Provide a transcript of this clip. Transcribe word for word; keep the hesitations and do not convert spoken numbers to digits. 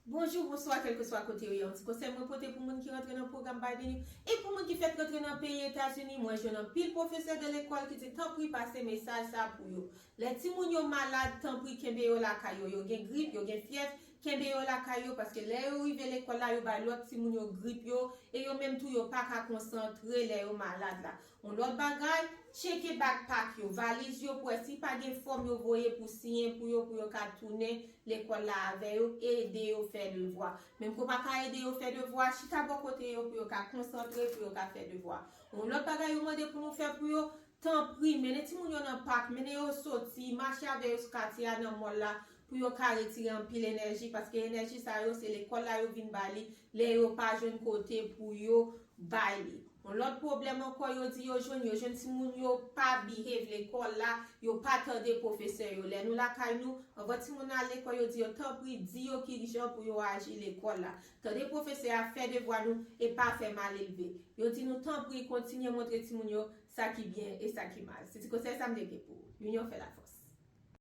Bonjou, bonswa, kèlkeswa kote yo ye. Yon ti konsèy mwen pote pou moun ki rantre nan pwogram Biden yo. E pou moun ki fèk rantre nan peyi Etazini, mwen jwenn anpil pwofesè de lekòl ki di tanpri pase mesaj sa pou yo. Lè timoun yo malad, tanpri kenbe yo lakay yo. Yo gen grip, yo gen fyèv, kenbe yo lakay yo, paske lè yo rive lekòl la, yo bay lòt timoun yo grip yo, e yo menm tou yo pa ka konsantre lè yo malad la. Yon lòt bagay, tcheke backpack yo, valiz yo, pou wè si pa gen fòm yo voye pou siyen pou yo, pou yo ka tounen lekòl la avè yo, ede yo fè devwa. Menm ke w pa ka ede yo fè devwa, chita bò kote yo pou yo ka konsantre, pou yo ka fè devwa. Yon lòt bagay yo mande pou nou fè pou yo, tanpri, mennen timoun yo nan pak, mennen yo soti, mache avè yo sou katye a nan mòl la, pou yo ka retire anpil enèji, paske enèji sa yo, se lekòl la yo vin ba li, lè yo pa jwenn kote pou yo bay li. Yon lòt pwoblèm ankò yo di yo jwenn, yo jwenn timoun yo pa behave lekòl la, yo pa tande pwofesè yo. Lè nou lakay nou, anvan timoun nan al lekòl, yo di yo tanpri, di yo ki jan pou yo aji lekòl la. Tande pwofesè a, fè devwa nou, e pa fè malelve. Yo di nou tanpri, kontinye montre timoun yo sa ki byen e sa ki mal. Se ti konsèy sa m te gen pou ou. Linyon fè lafòs.